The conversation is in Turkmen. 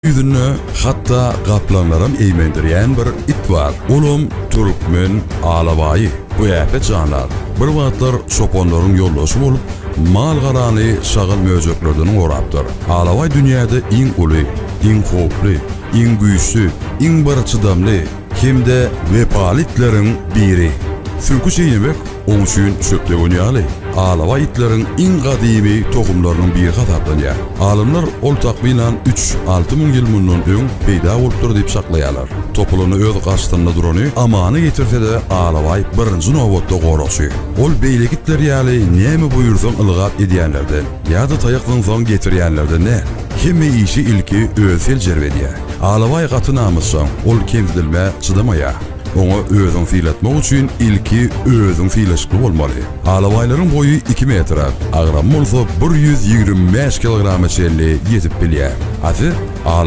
Ýüzünde hatda gaplaňlaram eýmendirýän bir it bar. Olam türkmen alabaýy. Bu äpet jandar bir wagtlar çopanlaryň ýoldaşy bolup, mal-garany şagal-möjeklerden gorapdyr. Alabaý dünýäde iň uly, iň howply, iň güýçli, iň bir çydamly hem-de wepaly itleriň biri. Süňki çeýnemek Oň üçin çöp döwen ýaly, alabaý itleriň iň gadymy tohumlarynyň biri hasaplanýar. Alymlar ol takmynan üç, 6000 ýyl mundan öň peýda bolupdyr diýip çaklaýarlar. Topulany öz garşysynda durany amana getirse-de alabaý birinji nobatda goragçy. Ol beýleki itler ýaly näme buýursaň ylgap edýänlerden ýa-da taýak zyňsaň getirýänlerden däl. Hemme işi ilki özi seljerip edýär. Alabaý gaty namysjaň, ol kemsidilmä çydamaýar. Oňa özüň sylatmak üçin ilki özüň sylaşykly bolmaly. Alabaýlaryň boýy iki metre, agramy bolsa 125 kilograma çenli ýetip bilýär. A siz alabaý.